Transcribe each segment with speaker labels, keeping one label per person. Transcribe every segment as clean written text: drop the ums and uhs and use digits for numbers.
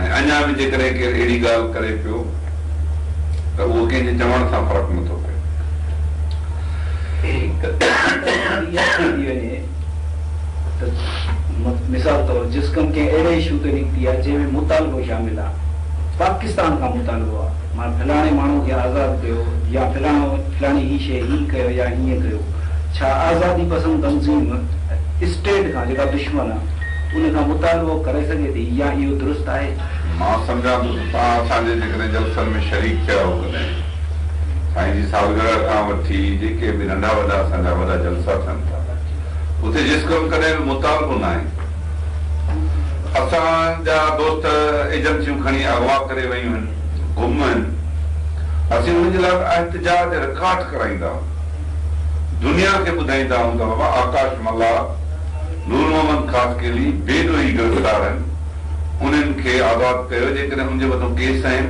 Speaker 1: ۽ اڃا به جيڪڏهن ڪير اهڙي ڳالهه ڪري پيو ته اهو ڪنهن جي چوڻ سان فرق نٿو پئي.
Speaker 2: هڪ ڳالهه اها ٿي ٿي وڃي ته مثال طور جسقم ڪنهن اهڙي اشو تي نڪتي آهي جنهن ۾ مطالبو شامل آهي، پاڪستان کان مطالبو آهي معنيٰ فلاڻي ماڻهو کي آزاد ڪيو يا فلاڻو فلاڻي هي شيء هيئن ڪيو يا هيئن ڪيو، ڇا آزادي پسند تنظيم اسٽيٽ کان جيڪا دشمن آهي ان کان مطالبو ڪري سگهي ٿي يا اهو درست آهي؟
Speaker 1: مان سمجهان ٿو ته توهان اسان جي جيڪڏهن جلسن ۾ شريڪ ٿيا هو ڪڏهن سائين جي سالگرهه کان وٺي جيڪي به ننڍا وڏا اسان جا وڏا جلسا ٿين ٿا اتي جسقم ڪڏهن به مطالبو ناهي اسان جا دوست ايجنسيون کڻي اغوا ڪري ويون آهن گم آهن اسين انهن جي لاء به احتجاج رڪارڊ ڪرائيندا آهيون دنيا کي ٻڌائيندا آهيون ته بابا آڪاش ملاح نور محمد خاصخيلي بي ڏوهي گرفتار آهن، انهن کي آزاد ڪيو، جيڪڏهن ان جي مٿان ڪيس آهن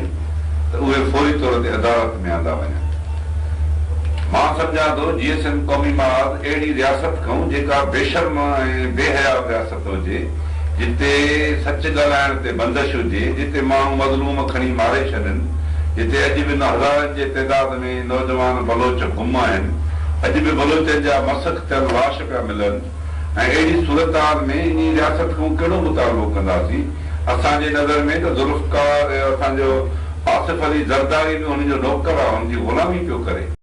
Speaker 1: ته اهي فوري طور تي عدالت ۾ آندا وڃن. مان سمجهان ٿو جي ايس ايم قومي محاذ اهڙي رياست کئون جيڪا بيشرم ۽ بي حياء رياست هجي، جتي سچ ڳالهائڻ تي بندش هجي، جتي ماڻهو مظلوم کڻي ماري ڇڏن، جتي اڄ به هزارن جي تعداد ۾ نوجوان بلوچ گم آهن، اڄ به بلوچن جا مسخ ٿيل لاش پيا ملن ۽ اهڙي صورتحال ۾ انهي رياست کان ڪهڙو مطالبو ڪنداسين؟ اسان جي نظر ۾ ته ذوالفقار اسان جو آصف علي زرداري به هن جو نوڪر آ، هن جي غلامي پيو ڪري.